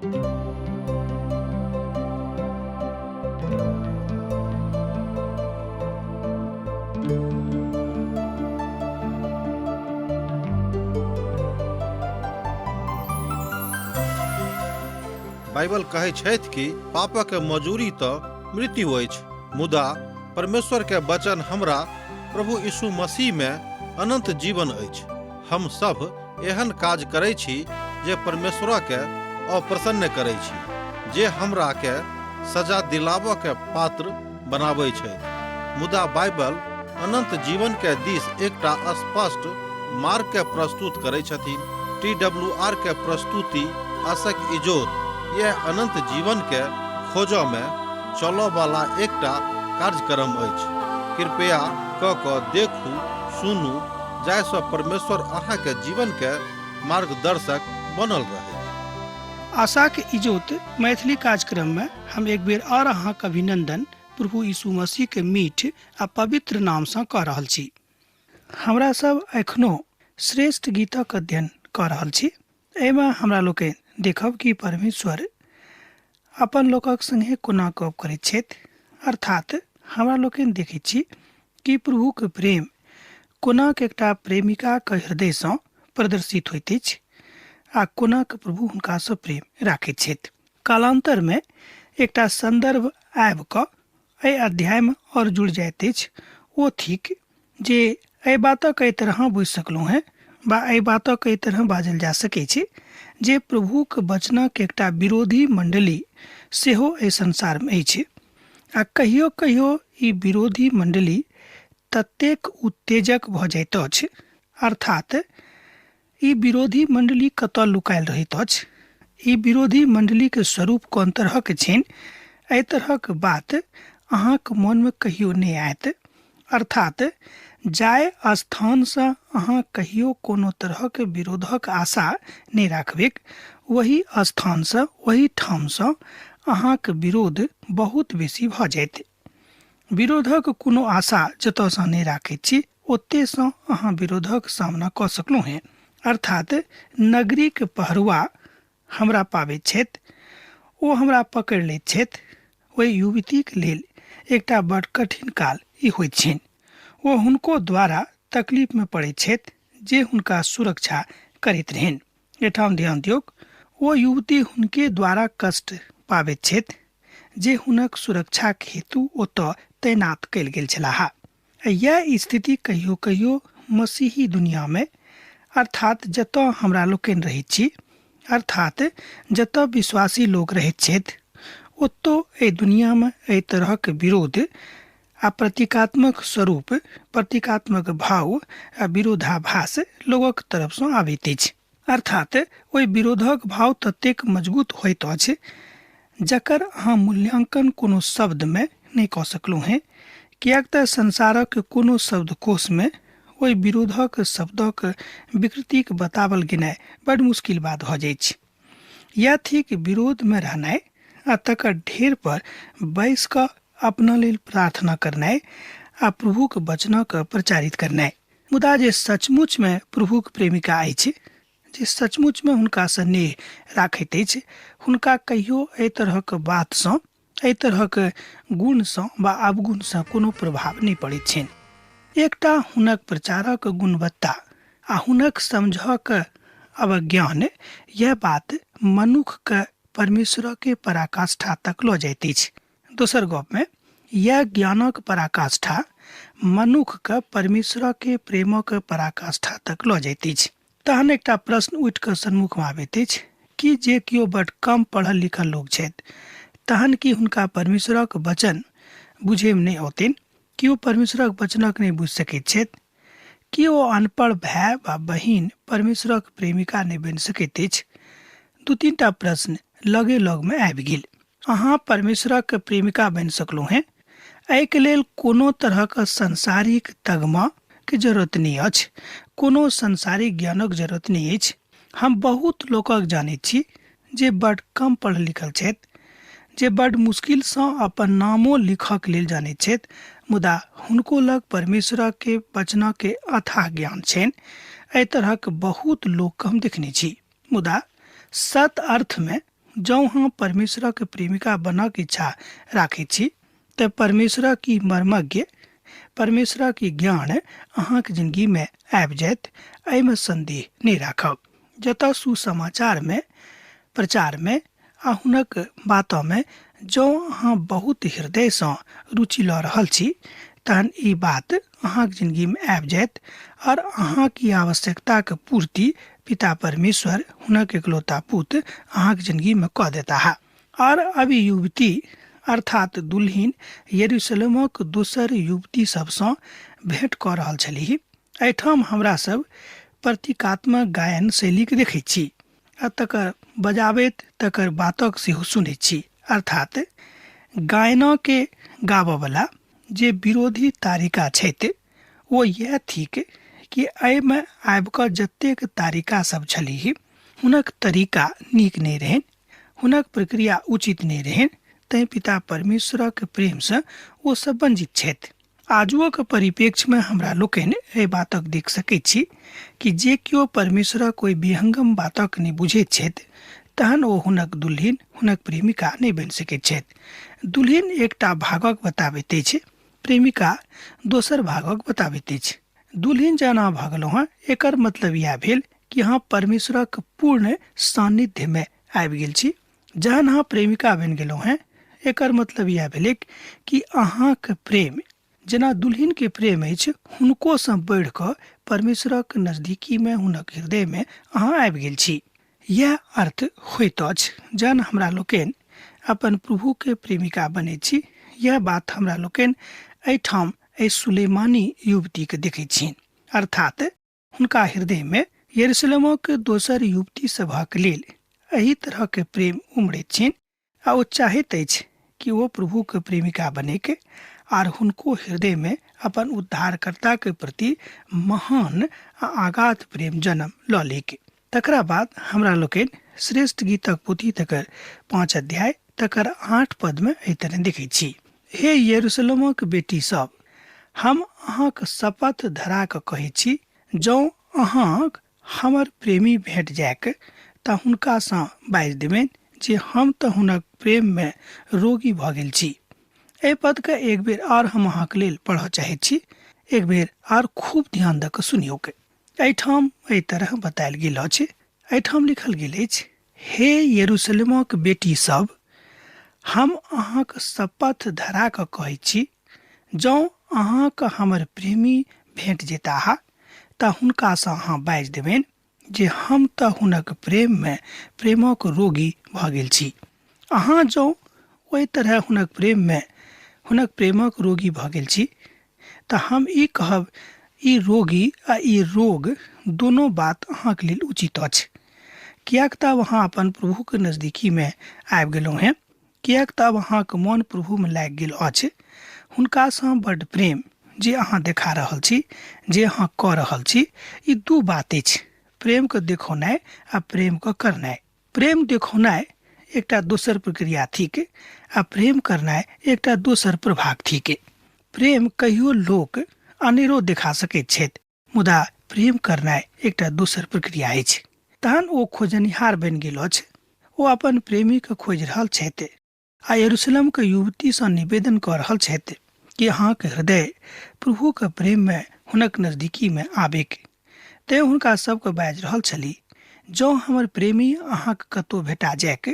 Bible कहै छथि कि पापक मजूरी तऽ मृत्यु अछि, मुदा परमेश्वर के वचन हमरा प्रभु यीशु मसीह में अनंत जीवन अछि। हम सब एहन काज करै छी जे परमेश्वर के अप्रसन्न करै छी, जे हमरा के सजा दिलाबऽ के पात्र बनाबै छथि। मुदा बाइबल अनंत जीवन के दिस एकटा स्पष्ट मार्ग के प्रस्तुत करै छथिन। टी डब्ल्यू आर के प्रस्तुति आशक इजोत यह अनंत जीवन के खोजऽ में चलऽ वाला एकटा कार्यक्रम अछि। कृपया क क देखू, सुनू, जाहिसँ परमेश्वर अहाँके जीवन के मार्गदर्शक बनल रहै। आशाक इजोत मैथिली कार्यक्रम में हम एक बेर और अहाँक अभिनंदन प्रभु यीशु मसीह के मीठ आ पवित्र नाम सँ कऽ रहल छी। हमरा सब एखनो श्रेष्ठ गीतक अध्ययन कऽ रहल छी। एहिमे हमरा लोकनि देखब कि परमेश्वर अपन लोकक संगे कोना गप करैत छथि, अर्थात हमरा लोकनि देखैत छी कि प्रभुक प्रेम कोनाक एकटा प्रेमिकाक हृदयसँ प्रदर्शित होइत अछि आ कोनाक प्रभु हुनकासँ प्रेम राखैत छथि। कालान्तरमे एकटा सन्दर्भ आबि कऽ एहि अध्यायमे आओर जुड़ि जाइत अछि, ओ थिक जे एहि बातक एहि तरह बुझि सकलहुँ हेँ वा एहि बातक एहि तरह बाजल जा सकै छै जे प्रभुक वचनक एकटा विरोधी मण्डली सेहो एहि संसारमे अछि आ कहियो कहियो ई विरोधी मण्डली ततेक उत्तेजक भऽ जाइत अछि, अर्थात ई विरोधी मण्डली कतऽ लुकायल रहैत अछि, ई विरोधी मण्डलीके स्वरूप कोन तरहक छनि, एहि तरहक बात अहाँक मोनमे कहियो नहि आयत। अर्थात जाहि स्थानसँ अहाँ कहियो कोनो तरहक विरोधक आशा नहि राखबैक, ओही स्थानसँ ओही ठामसँ अहाँक विरोध बहुत बेसी भऽ जायत। विरोधक कोनो आशा जतऽसँ नहि राखैत छी ओतेसँ अहाँ विरोधक सामना कऽ सकलहुँ हेँ। अर्थात नगरीक पहरुआ हमरा पाबैत छथि, ओ हमरा पकड़ि लैत छथि। ओहि युवतीक लेल एकटा बड़ कठिन काल ई होइत छनि। ओ हुनको द्वारा तकलीफमे पड़ैत छथि जे हुनका सुरक्षा करैत रहनि। एहिठाम ध्यान दियौक, ओ युवती हुनके द्वारा कष्ट पाबैत छथि जे हुनक सुरक्षाक हेतु ओतऽ तैनात कयल गेल छलाह। यैह स्थिति कहियो कहियो मसीही दुनियामे, अर्थात जतऽ हमरा लोकनि रहैत छी, अर्थात जतऽ विश्वासी लोक रहैत छथि, ओतौ एहि दुनियामे एहि तरहक विरोध आ प्रतीकात्मक स्वरूप, प्रतीकात्मक भाव आ विरोधाभास लोकक तरफसँ आबैत अछि। अर्थात ओहि विरोधक भाव ततेक मजबूत होइत अछि जकर अहाँ मूल्यांकन कोनो शब्दमे नहि कऽ सकलहुँ हेँ, किएक तऽ संसारक कोनो शब्दकोशमे ओहि विरोधक शब्दक विकृतिक बतावल गेनाइ बड मुश्किल बात भऽ जाइत छै। यैह थिक विरोधमे रहनाइ आ तकर ढेर पर बैस कऽ अपना लेल प्रार्थना करनाइ आ प्रभुक वचनक प्रचारित करनाइ। मुदा जे सचमुचमे प्रभुक प्रेमिका अछि, जे सचमुचमे हुनकासँ नेह राखैत अछि, हुनका कहियो एहि तरहक बातसँ, एहि तरहक गुणसँ वा अवगुणसँ कोनो प्रभाव नहि पड़ैत छनि। एकटा हुनक प्रचारक गुणवत्ता आ हुनक समझक अवज्ञान, यैह बात मनुखके परमेश्वरके पराकाष्ठा तक लऽ जाइत अछि। दोसर गपमे यैह ज्ञानक पराकाष्ठा मनुखके परमेश्वरके प्रेमक पराकाष्ठा तक लऽ जाइत अछि। तहन एकटा प्रश्न उठि कऽ सन्मुखमे आबैत अछि कि जे केओ बड कम पढ़ल लिखल लोक छथि, तहन की हुनका परमेश्वरक वचन बुझैमे नहि औतनि? की ओ परमेश्वरक वचनक नहि बुझि सकैत छथि? की ओ अनपढ़ भाय वा बहिन परमेश्वरक प्रेमिका नहि बनि सकैत अछि? दू तीन टा प्रश्न लगे लगमे आबि गेल। अहाँ परमेश्वरक प्रेमिका बनि सकलहुँ हेँ, एहिके लेल कोनो तरहक सांसारिक तगमा के जरूरत नहि अछि, कोनो सांसारिक ज्ञानक जरूरत नहि अछि। हम बहुत लोकक जानैत छी जे बड कम पढ़ल लिखल छथि, जे बड मुश्किलसँ अपन नामो लिखऽके लेल जानैत छथि, मुदा हुनको लग परमेश्वरके वचनके अथाह ज्ञान छनि। एहि तरहक बहुत लोकके हम देखने छी। मुदा सत अर्थमे जँ अहाँ परमेश्वरक प्रेमिका बनक इच्छा राखैत छी तऽ परमेश्वरक ई मर्मज्ञ, परमेश्वरक ई ज्ञान अहाँक जिंदगीमे आबि जायत, एहिमे संदेह नहि राखब। जतऽ सुसमाचारमे, प्रचारमे आ हुनक बातमे जँ अहाँ बहुत हृदयसँ रुचि लऽ रहल छी तहन ई बात अहाँक जिंदगीमे आबि जायत आओर अहाँक ई आवश्यकताक पूर्ति पिता परमेश्वर हुनक एकलौता पुत्र अहाँक जिंदगीमे कऽ देताह। आओर अब युवती अर्थात दुल्हिन यरूशलेमक दोसर युवती सभसँ भेंट कऽ रहल छलीह। एहिठाम हमरा सब प्रतीकात्मक गायन शैलीके देखैत छी आ तकर बजाबैत तकर बातक सेहो सुनैत छी। अर्थात गायनके गाबऽवला जे विरोधी तारिका छथि ओ इएह थिक कि एहिमे आबि कऽ जतेक तारिका सब छलीह हुनक तरीका नीक नहि रहनि, हुनक प्रक्रिया उचित नहि रहनि, तैं पिता परमेश्वरक प्रेमसँ ओ सब वंचित छथि। आजुओक परिप्रेक्ष्यमे हमरा लोकनि एहि बातक देख सकैत छी कि जे केओ परमेश्वरक ओहि विहंगम बातक नहि बुझैत छथि तहन ओ हुनक दुल्हिन, हुनक प्रेमिका नहि बनि सकैत छथि। दुल्हिन एकटा भागक बताबैत अछि, प्रेमिका दोसर भागक बताबैत अछि। दुल्हिन जेना भऽ गेलहुँ हँ एकर मतलब इएह भेल कि अहाँ परमेश्वरक पूर्ण सान्निध्यमे आबि गेल छी। जहन अहाँ प्रेमिका बनि गेलहुँ हेँ एकर मतलब इएह भेलै कि अहाँक प्रेम जेना दुल्हिनके प्रेम अछि हुनकोसँ बढ़ि कऽ परमेश्वरक नजदीकीमे हुनक हृदयमे अहाँ आबि गेल छी। इएह अर्थ होइत अछि जहन हमरा लोकनि अपन प्रभुके प्रेमिका बनैत छी। इएह बात हमरा लोकनि एहिठाम एहि सुलेमानी युवतीके देखैत छी। अर्थात हुनका हृदयमे यरूशलेमक दोसर युवती सभक लेल एहि तरहके प्रेम उमड़ैत छनि आ ओ चाहैत अछि कि ओ प्रभुके प्रेमिका बनेके आर हुनको हृदयमे अपन उद्धारकर्ताके प्रति महान आ आगाध प्रेम जन्म लऽ लेके। तकरा बाद हमरा लोकनि श्रेष्ठ गीतक पोथी तकर 5 अध्याय तकर 8 पदमे एहि तरह देखैत छी। हे यरूशलेमक बेटी सब, हम अहाँक शपथ धरा कऽ कहैत छी, जँ अहाँक हमर प्रेमी भेट जायक तऽ हुनकासँ बाजि देबनि जे हम तऽ हुनक प्रेममे रोगी भऽ गेल छी। एहि पदके एक बेर आर हम अहाँक लेल पढ़ऽ चाहैत छी, एक बेर आर खूब ध्यान दऽ कऽ सुनियौक। एहिठाम एहि तरह बतायल गेल अछि। एहिठाम लिखल गेल अछि, हे यरूशलेमक बेटी सब, हम अहाँक शपथ धरा कऽ कहैत छी, जँ अहाँक हमर प्रेमी भेट जेताह तऽ हुनकासँ अहाँ बाजि देबनि जे हम तऽ हुनक प्रेममे प्रेमक रोगी भऽ गेल छी। अहाँ जँ ओहि तरह हुनक प्रेममे हुनक प्रेमक रोगी भऽ गेल छी तऽ हम ई कहब, ई रोगी आ ई रोग दोनो बात अहाँके लेल उचित अछि, किएक तऽ अब अहाँ अपन प्रभुके नजदीकीमे आबि गेलहुँ हेँ, किएक तऽ अब अहाँके मन प्रभुमे लागि गेल अछि। हुनकासँ बड्ड प्रेम जे अहाँ देखा रहल छी, जे अहाँ कऽ रहल छी, ई दू बात अछि, प्रेमके देखौनाइ आ प्रेमके करनाइ। प्रेम देखौनाइ एकटा दोसर प्रक्रिया थिक आ प्रेम करनाइ एकटा दोसर प्रभाग थिक। प्रेम कहियो लोक अनेरो देखा सकैत छथि, मुदा प्रेम करनाइ एकटा दोसर प्रक्रिया अछि। तहन ओ खोजनिहार बनि गेल अछि। ओ अपन प्रेमीके खोजि रहल छथि आ यरूशलेमके युवतीसँ निवेदन कऽ रहल छथि कि अहाँके हृदय प्रभुके प्रेममे हुनक नजदीकीमे आबेक। तेँ हुनका सबके बाजि रहल छली, जँ हमर प्रेमी अहाँके कतहु भेटा जायक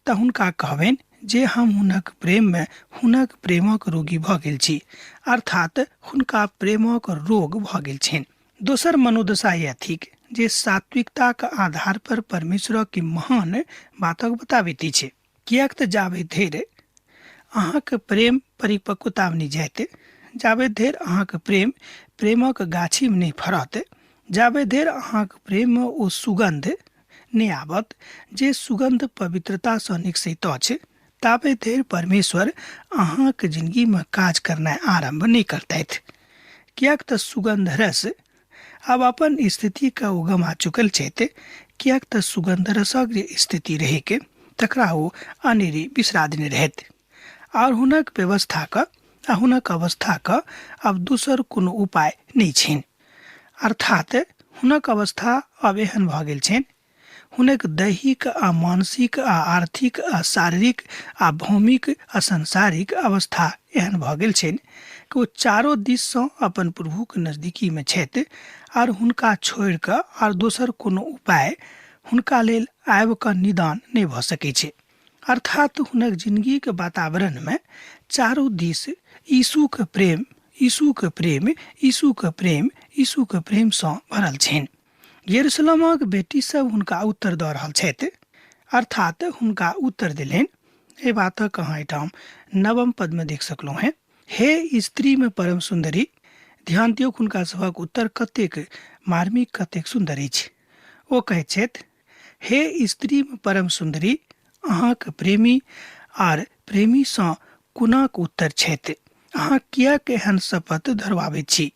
तऽ हुनका कहबनि जे हम हुनक प्रेममे हुनक प्रेमक रोगी भऽ गेल छी, अर्थात हुनका प्रेमक रोग भऽ गेल छनि। दोसर मनोदशा यह थिक जे सात्विकताक आधार पर परमेश्वरक महान बातक बताबैत अछि। किएक तऽ जाबे धरि अहाँके प्रेम परिपक्वतामे नहि जायत, जाबे धरि अहाँके प्रेम प्रेमक गाछीमे नहि फड़त, जाबे धरि अहाँके प्रेममे ओ सुगन्ध नहि आबत जे सुगन्ध पवित्रतासँ निकसैत अछि, ताबे धरि परमेश्वर अहाँके जिंदगीमे काज करनाइ आरम्भ नहि करतथि। किएक तऽ सुगन्ध रस आब अपन स्थितिके ओ गमा चुकल छथि, किएक तऽ सुगन्ध रसक जे स्थिति रहैक तकरा ओ अनेरे बिसरा देने रहथि आओर हुनक व्यवस्थाक आ हुनक अवस्थाक आब दोसर कोनो उपाय नहि छनि। अर्थात हुनक अवस्था आब एहन भऽ गेल छनि, हुनक दैहिक आ मानसिक आ आर्थिक आ शारीरिक आ भौमिक आ सांसारिक अवस्था एहन भऽ गेल छनि कि ओ चारो दिससँ अपन प्रभुके नजदीकीमे छथि आर हुनका छोड़ि कऽ आर दोसर कोनो उपाय हुनका लेल आबि कऽ निदान नहि भऽ सकै छै। अर्थात हुनक जिनगीके वातावरणमे चारू दिस यीशुके प्रेम, यीशुके प्रेम, यीशुके प्रेम, यीशुके प्रेमसँ भरल छनि। यरूशलेमक बेटी सब हुनका उत्तर दऽ रहल छथि, अर्थात हुनका उत्तर देलनि। एहि बातक अहाँ एहिठाम नवम पदमे देख सकलहुँ हेँ। हे स्त्रीमे परम सुन्दरी, ध्यान दियौ हुनका सभक उत्तर कतेक मार्मिक, कतेक सुन्दर अछि। ओ कहैत छथि, हे स्त्रीमे परम सुन्दरी, अहाँक प्रेमी आर प्रेमीसँ कोनाक उत्तर छथि? अहाँ किएक एहन शपथ धरवाबैत छी?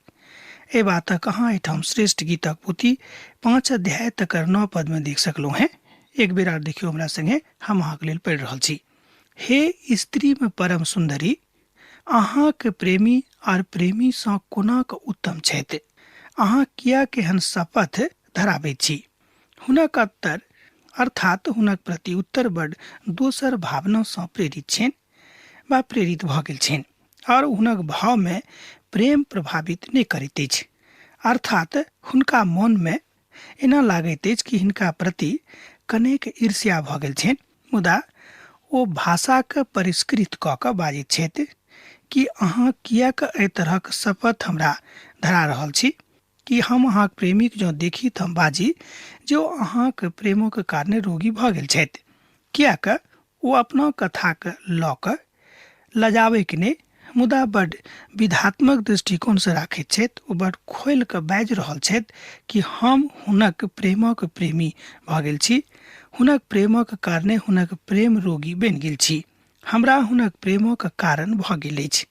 एहि बातक अहाँ एहिठाम श्रेष्ठ गीतक पोथी 5 अध्याय तकर 9 पदमे देख सकलहुँ हेँ। एक बेर आर देखियौ हमरा संगे, हम अहाँके लेल पढ़ि रहल छी। हे स्त्रीमे परम सुन्दरी, अहाँक प्रेमी आर प्रेमीसँ कोनाक उत्तम छथि? अहाँ किएक एहन शपथ धराबैत छी? हुनक उत्तर अर्थात हुनक प्रति उत्तर बड दोसर भावनासँ प्रेरित छनि वा प्रेरित भऽ गेल छनि आओर हुनक भावमे प्रेम प्रभावित नहि करैत अछि। अर्थात हुनका मोनमे एना लागैत अछि कि हिनका प्रति कनेक ईर्ष्या भऽ गेल छनि, मुदा ओ भाषाके परिष्कृत कऽ कऽ बाजैत छथि कि अहाँ किएक एहि तरहक शपथ हमरा धरा रहल छी? कि हम अहाँक प्रेमीक जँ देखी तऽ हम बाजी जे ओ अहाँक प्रेमक कारणे रोगी भऽ गेल छथि। किएक ओ अपना कथाके लऽ कऽ लजाबैके नहि, मुदा बड विधात्मक दृष्टिकोणसँ राखैत छथि। ओ बड खोलि कऽ बाजि रहल छथि कि हम हुनक प्रेमक प्रेमी भऽ गेल छी, हुनक प्रेमक कारणे हुनक प्रेम रोगी बनि गेल छी, हमरा हुनक प्रेमक कारण भऽ गेल अछि।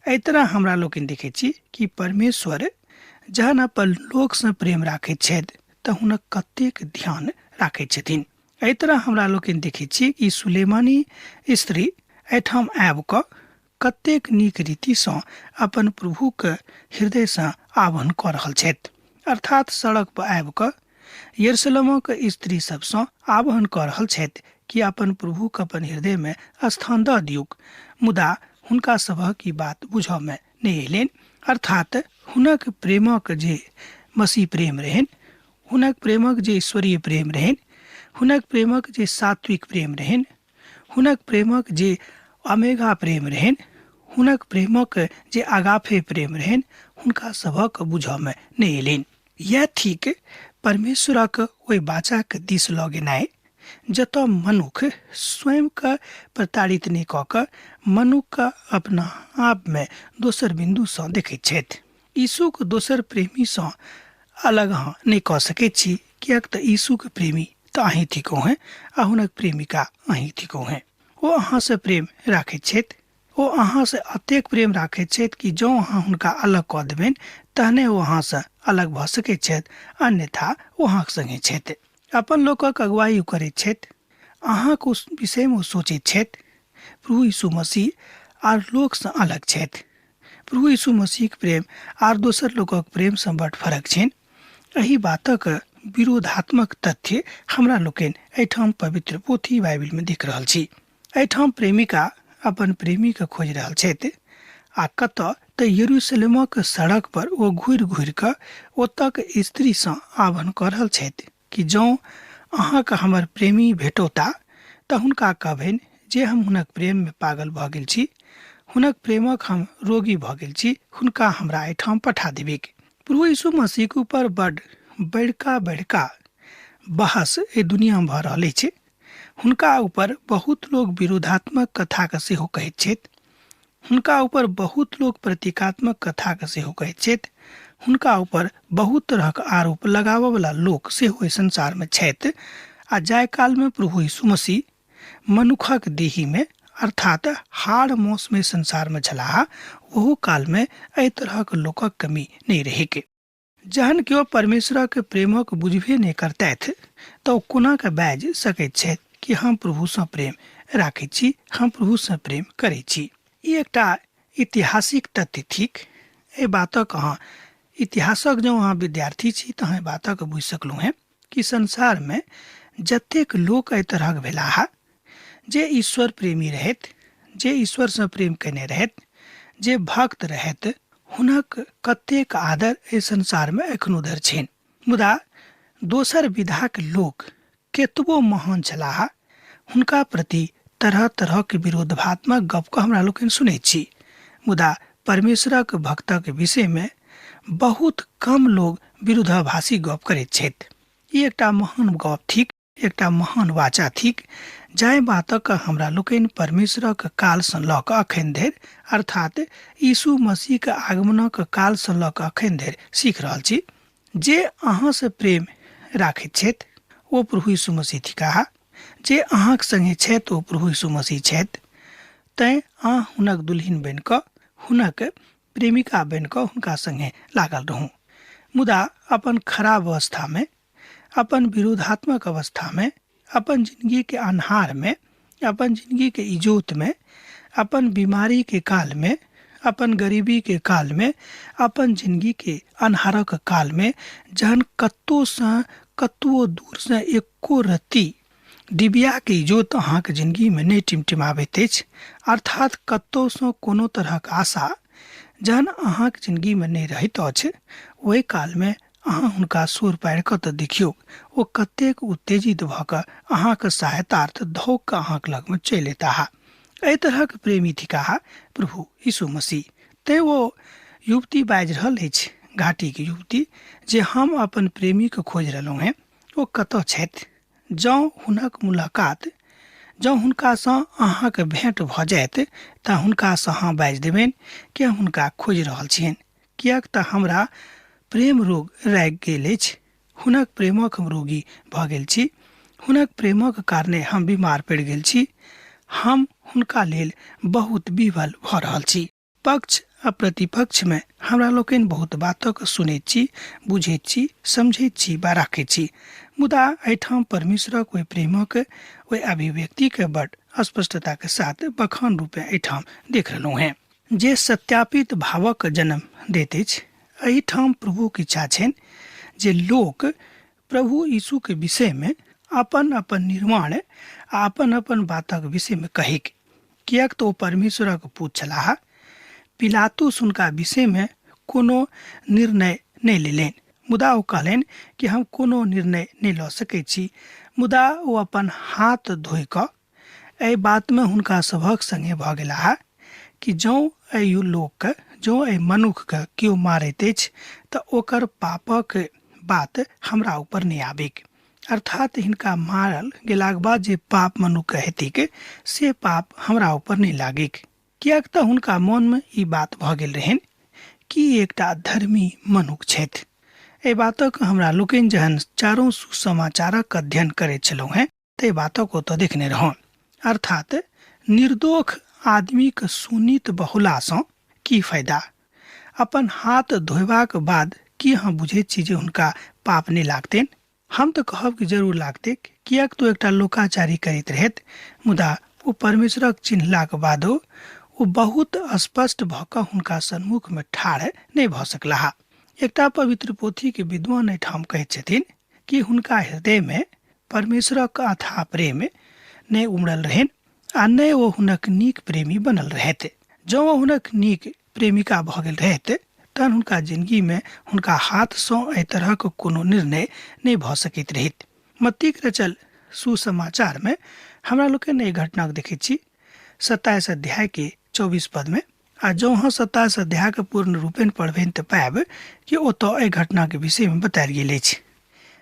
एहि तरह हमरा लोकनि देखैत छी कि परमेश्वर जहन अपन लोकसँ प्रेम राखैत छथि तऽ हुनक कतेक ध्यान राखैत छथिन। एहि तरह हमरा लोकनि देखैत छी कि सुलेमानी स्त्री एहिठाम आबि कऽ कतेक नीक रीतिसँ अपन प्रभुके हृदयसँ आह्वान कऽ रहल छथि। अर्थात सड़क पर आबि कऽ यरूशलेमक स्त्री सबसँ आह्वान कऽ रहल छथि कि अपन प्रभुके अपन हृदयमे स्थान दऽ दियौक, मुदा हुनका सभक ई बात बुझऽमे नहि अयलनि। अर्थात हुनक प्रेमक जे मसीह प्रेम रहनि, हुनक प्रेमक जे ईश्वरीय प्रेम रहनि, हुनक प्रेमक जे सात्विक प्रेम रहनि, हुनक प्रेमक जे अमेगा प्रेम रहनि, हुनक प्रेमक जे अगाफे प्रेम रहनि, हुनका सभक बुझऽमे नहि अयलनि। इएह थिक परमेश्वरक ओहि बाचाके दिस लऽ गेनाइ जतऽ मनुख स्वयंके प्रताड़ित नहि कऽ कऽ मनुखके अपना आपमे दोसर बिन्दुसँ देखैत छथि। यीशुक दोसर प्रेमीसँ अलग अहाँ नहि कऽ सकैत छी, किएक तऽ यीशुक प्रेमी तऽ अहीं थिकहुँ हेँ आ हुनक प्रेमिका अहीं थिकहुँ हेँ। ओ अहाँसँ प्रेम राखैत छथि। ओ अहाँसँ एतेक प्रेम राखैत छथि कि जँ अहाँ हुनका अलग कऽ देबनि तहने ओ अहाँसँ अलग भऽ सकैत छथि, अन्यथा ओ अहाँक संगे छथि। अपन लोकक अगुवाई ओ करैत छथि। अहाँक उस विषयमे ओ सोचैत छथि। प्रभु यीशु मसीह आर लोकसँ अलग छथि। प्रभु यीशु मसीहक प्रेम आर दोसर लोकक प्रेमसँ बड फरक छनि। एहि बातक विरोधात्मक तथ्य हमरा लोकनि एहिठाम पवित्र पोथी बाइबिलमे देख रहल छी। एहिठाम प्रेमिका अपन प्रेमीके खोजि रहल छथि आ कतऽ तऽ यरूशलेमक सड़क पर ओ घुरि घुरि कऽ ओतऽक स्त्रीसँ आह्वान कऽ रहल छथि कि जँ अहाँके हमर प्रेमी भेटौता तऽ हुनका कहबनि जे हम हुनक प्रेममे पागल भऽ गेल छी, हुनक प्रेमक हम रोगी भऽ गेल छी, हुनका हमरा एहिठाम पठा देबिक। प्रभु यीशु मसीहके ऊपर बड बड़का बड़का बहस एहि दुनियामे भऽ रहल अछि। हुनका ऊपर बहुत लोक विरोधात्मक कथाके सेहो कहैत छथि। हुनका ऊपर बहुत लोक प्रतीकात्मक कथाके सेहो कहैत छथि। हुनका ऊपर बहुत तरहक आरोप लगाबऽवला लोक सेहो एहि संसारमे छथि आ जाहि कालमे प्रभु यीशु मसीह मनुखक देहीमे अर्थात हाड़ मौसमे संसारमे छलाह, ओहू कालमे एहि तरहक लोकक कमी नहि रहैक। जहन केओ परमेश्वरक प्रेमक बुझबे नहि करतथि तऽ ओ कोना कऽ बाजि सकैत छथि कि हम प्रभुसँ प्रेम राखैत छी, हम प्रभुसँ प्रेम करैत छी। ई एकटा ऐतिहासिक तथ्य थिक। एहि बातक अहाँ इतिहासक जँ अहाँ विद्यार्थी छी तऽ अहाँ एहि बातक बुझि सकलहुँ हेँ कि संसारमे जतेक लोक एहि तरहक भेलाह जे ईश्वर प्रेमी रहैत, जे ईश्वरसँ प्रेम केने रहैत, जे भक्त रहैत, हुनक कतेक आदर एहि संसारमे एखनो धरि छनि। मुदा दोसर विधाक लोक केतबो महान छलाह, हुनका प्रति तरह तरहक विरोधात्मक गपके हमरा लोकनि सुनैत छी। मुदा परमेश्वरक भक्तक विषयमे बहुत कम लोग विरोधाभासी गप करैत छथि। ई एकटा महान गप थिक, एकटा महान वाचा थिक, जाहि बातक हमरा लोकनि परमेश्वरक कालसँ लऽ कऽ अखन धरि, अर्थात यीशु मसीहक आगमनक कालसँ लऽ कऽ अखन धरि सीख रहल छी। जे अहाँसँ प्रेम राखैत छथि ओ प्रभु यीशु मसीह थिकाह, जे अहाँक संगे छथि ओ प्रभु यीशु मसीह छथि। तैँ अहाँ हुनक दुल्हिन बनि कऽ, हुनक प्रेमिका बनि कऽ हुनका संगे लागल रहू। मुदा अपन खराब अवस्थामे, अपन विरोधात्मक अवस्थामे, अपन जिंदगीके अन्हारमे, अपन जिंदगीके इजोतमे, अपन बीमारीके कालमे, अपन गरीबीके कालमे, अपन जिंदगीके अन्हारक कालमे जहन कतहुसँ कतबो दूरसँ एको रत्ती डिबियाके इजोत अहाँके जिंदगीमे नहि टिमटिमाबैत अछि, अर्थात कतहुसँ कोनो तरहक आशा जहन अहाँके जिंदगीमे नहि रहैत अछि, ओहि कालमे अहाँ हुनका सोर पारि कऽ तऽ देखियौ ओ कतेक उत्तेजित भऽ कऽ अहाँके सहायतार्थ धौक कऽ अहाँके लगमे चलि एताह। एहि तरहक प्रेमी थिकाह प्रभु यीशु मसीह। तैँ ओ युवती बाजि रहल अछि, घाटीके युवती, जे हम अपन प्रेमीके खोजि रहलहुँ हेँ, ओ कतऽ छथि? जँ हुनक मुलाकात, जँ हुनकासँ अहाँके भेँट भऽ जायत तऽ हुनकासँ अहाँ बाजि देबनि कि हम हुनका खोजि रहल छियनि, किएक तऽ हमरा प्रेम रोग लागि गेल अछि, हुनक प्रेमक हम रोगी भऽ गेल छी, हुनक प्रेमक कारणे हम बीमार पड़ि गेल छी, हम हुनका लेल बहुत विह्वल भऽ रहल छी। पक्ष आ प्रतिपक्षमे हमरा लोकनि बहुत बातक सुनैत छी, बुझैत छी, समझैत छी बा राखैत छी, मुदा एहिठाम परमेश्वरक ओहि प्रेमक ओहि अभिव्यक्तिके बड स्पष्टताके साथ बखान रूपे एहिठाम देख रहलहुँ हेँ, जे सत्यापित भावक जन्म दैत अछि। एहिठाम प्रभुक इच्छा छनि जे लोक प्रभु यीशुके विषयमे अपन अपन निर्माण आ अपन अपन बातक विषयमे कहैक, किएक तऽ ओ परमेश्वरक पूत छलाह। पिलातुस हुनका विषयमे कोनो निर्णय नहि लेलनि, मुदा ओ कहलनि कि हम कोनो निर्णय नहि लऽ सकैत छी। मुदा ओ अपन हाथ धोइ कऽ एहि बातमे हुनका सभक संगे भऽ गेलाह कि जँ एहि लोकके, जँ एहि मनुखके केओ मारैत अछि तऽ ओकर पापक बात हमरा ऊपर नहि आबिक, अर्थात हिनका मारल गेलाक बाद जे पाप मनुखके हेतिक से पाप हमरा ऊपर नहि लागिक, किएक तऽ हुनका मोनमे ई बात भऽ गेल रहनि कि एकटा धर्मी मनुख छथि। एहि बातक हमरा लोकनि जहन चारू सुसमाचारक अध्ययन करैत छलहुँ हेँ ताहि बातक ओतऽ देखने रहौं। अर्थात निर्दोख आदमीक सुनीत बहुलासँ की फायदा? अपन हाथ धोयबाक बाद की अहाँ बुझैत छी जे हुनका पाप नहि लागतनि? हम तऽ कहब कि जरूर लागतैक, किएक तऽ ओ एकटा लोकाचारी करैत रहथि, मुदा ओ परमेश्वरक चिन्हलाक बादो ओ बहुत स्पष्ट भऽ कऽ हुनका सन्मुखमे ठाढ़ नहि भऽ सकलाह। एकटा पवित्र पोथीके विद्वान एहिठाम कहैत छथिन कि हुनका हृदयमे परमेश्वरक अथाह प्रेम नहि उमड़ल रहनि आ नहि ओ हुनक नीक प्रेमी बनल रहथि। जँ ओ हुनक नीक प्रेमिका भऽ गेल रहैत तहन हुनका जिनगीमे हुनका हाथसँ एहि तरहक कोनो निर्णय नहि भऽ सकैत रहैत। मत्तीक रचल सुसमाचारमे हमरा लोकनि एहि घटनाक देखैत छी 27 अध्यायके 24 पदमे, आ जँ अहाँ 27 अध्यायके पूर्ण रूपेण पढ़बनि तऽ पायब कि ओतऽ एहि घटनाके विषयमे बतायल गेल अछि।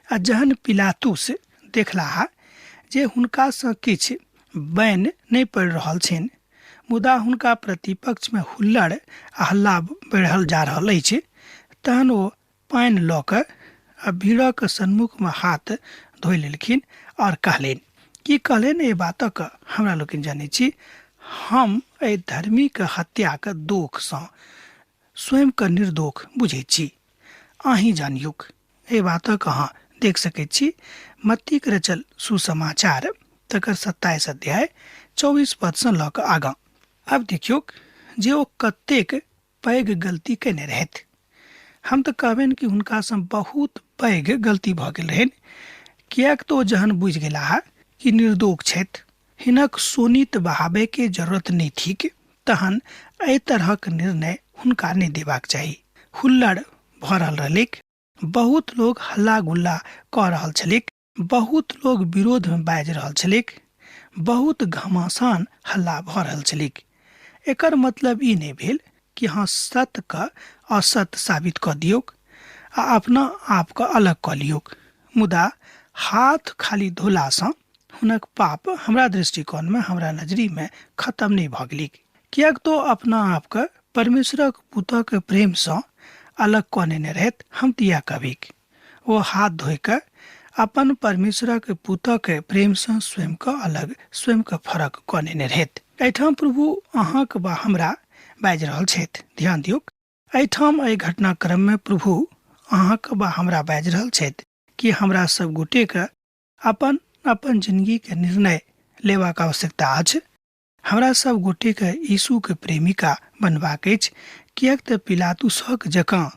आ जहन पिलातुस देखलाह जे हुनकासँ किछु बैन नहि पड़ि रहल छनि, मुदा हुनका प्रतिपक्षमे हुल्लड़ आ हल्ला बढ़ल जा रहल अछि, तहन ओ पानि लऽ कऽ आ भीड़क सन्मुखमे हाथ धोइ लेलखिन आओर कहलनि। की कहलनि एहि बातक हमरा लोकनि जनैत छी। हम एहि धर्मीक हत्याक दोखसँ स्वयंके निर्दोख बुझैत छी, अहीं जानियौक। एहि बातक अहाँ देख सकैत छी मत्तीक रचल सुसमाचार तकर 27 अध्याय 24 पदसँ लऽ कऽ आगाँ। आब देखियौक जे ओ कतेक पैघ गलती केने रहथि। हम तऽ कहबनि कि हुनकासँ बहुत पैघ गलती भऽ गेल रहनि, किएक तऽ ओ जहन बुझि गेलाह कि निर्दोष छथि, हिनक शोणित बहाबयके जरूरत नहि थिक, तहन एहि तरहक निर्णय हुनका नहि देबाक चाही। हुल्लड़ भऽ रहल रहलैक, बहुत लोग हल्ला गुल्ला कऽ रहल छलैक, बहुत लोग विरोधमे बाजि रहल छलैक, बहुत घमासान हल्ला भऽ रहल छलैक। एकर मतलब ई नहि भेल कि अहाँ सत्यके असत्य साबित कऽ दियौक आ अपना आपके अलग कऽ लियौक, मुदा हाथ खाली धोलासँ हुनक पाप हमरा दृष्टिकोणमे, हमरा नजरीमे खत्म नहि भऽ गेलैक, किएक तऽ अपना आपके परमेश्वरक पुतक प्रेमसँ अलग कऽ नेने रहथि। हम तऽ इएह कहबिक, ओ हाथ धोइ कऽ अपन परमेश्वरक पुतक प्रेमसँ स्वयंके अलग, स्वयंके फरक कऽ नेने रहथि। एहिठाम प्रभु अहाँक वा हमरा बाजि रहल छथि। ध्यान दियौक, एहिठाम एहि घटनाक्रममे प्रभु अहाँक वा हमरा बाजि रहल छथि कि हमरा सब गोटेके अपन अपन जिंदगीके निर्णय लेबाक आवश्यकता अछि। हमरा सब गोटेके यीशुके प्रेमिका बनबाक अछि, किएक तऽ पिलातुसक जकाँ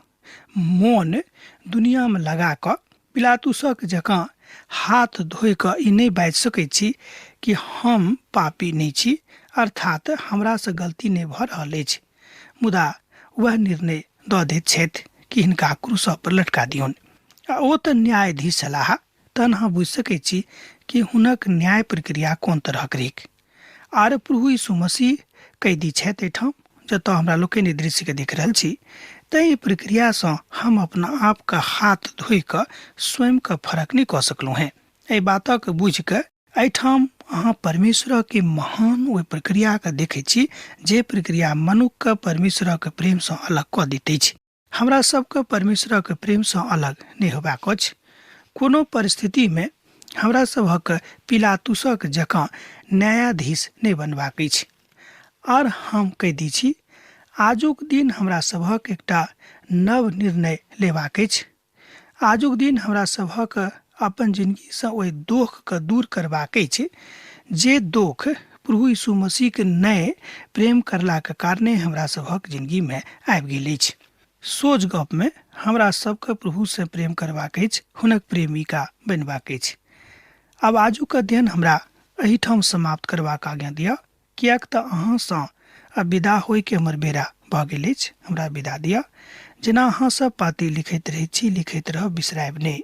मोन दुनियामे लगा कऽ, पिलातुसक जकाँ हाथ धोइ कऽ ई नहि बाजि सकै छी कि हम पापी नहि छी, अर्थात हमरासँ गलती नहि भऽ रहल अछि। मुदा वएह निर्णय दऽ दैत छथि कि हिनका क्रूस पर लटका दियौन। आ ओ तऽ न्यायाधीश छलाह, तहन अहाँ बुझि सकै छी कि हुनक न्याय प्रक्रिया कोन तरहक रहैक। आर प्रभु यीशु मसीह कैदी छथि एहिठाम, जतऽ हमरा लोकनि दृश्यके देख रहल छी। तैँ ई प्रक्रियासँ हम अपना आपके हाथ धोइ कऽ स्वयंके फरक नहि कऽ सकलहुँ हेँ। एहि बातक बुझि कऽ एहिठाम अहाँ परमेश्वरके महान ओहि प्रक्रियाके देखै छी जे प्रक्रिया मनुक्खके परमेश्वरक प्रेमसँ अलग कऽ दैत अछि। हमरा सबके परमेश्वरक प्रेमसँ अलग नहि होबाक अछि। कोनो परिस्थितिमे हमरा सभक पिलातुसक जकाँ न्यायाधीश नहि बनबाक अछि। आर हम कैदी छी। आजुक दिन हमरा सभक एकटा नव निर्णय लेबाक अछि। आजुक दिन हमरा सभक अपन जिनगीसँ ओहि दोखके दूर करबाक अछि जे दोख प्रभु यीशु मसीहके नहि प्रेम करलाके कारणे हमरा सभक जिनगीमे आबि गेल अछि। सोझ गपमे हमरा सबके प्रभुसँ प्रेम करबाक अछि, हुनक प्रेमिका बनबाक अछि। आब आजुक अध्ययन हमरा एहिठाम समाप्त करबाक आज्ञा दिअ, किएक तऽ अहाँसँ आब विदा होइके हमर बेरा भऽ गेल अछि। हमरा विदा दिअ। जेना अहाँ सब पाती लिखैत रहै छी, लिखैत रहब, बिसरायब नहि।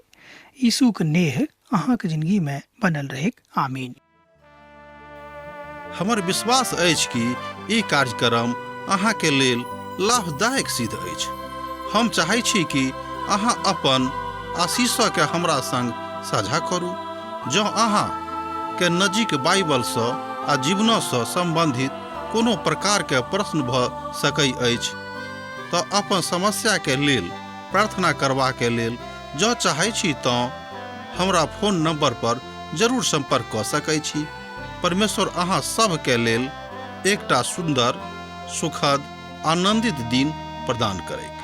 यीशुक नेह अहाँक जिनगीमे बनल रहैक। आमीन। हमर विश्वास अछि कि ई कार्यक्रम अहाँके लेल लाभदायक सिद्ध अछि। हम चाहै छी कि अहाँ अपन आशीषके हमरा संग साझा करू। जँ अहाँ के नजीक बाइबलसँ आ जीवनसँ सम्बन्धित कोनो प्रकारके प्रश्न भऽ सकै अछि तऽ अपन समस्याके लेल प्रार्थना करबाके लेल जँ चाहै छी तँ हमरा फोन नंबर पर जरूर सम्पर्क कऽ सकै छी। परमेश्वर अहाँ सभके लेल एकटा सुन्दर, सुखद, आनन्दित दिन प्रदान करैत।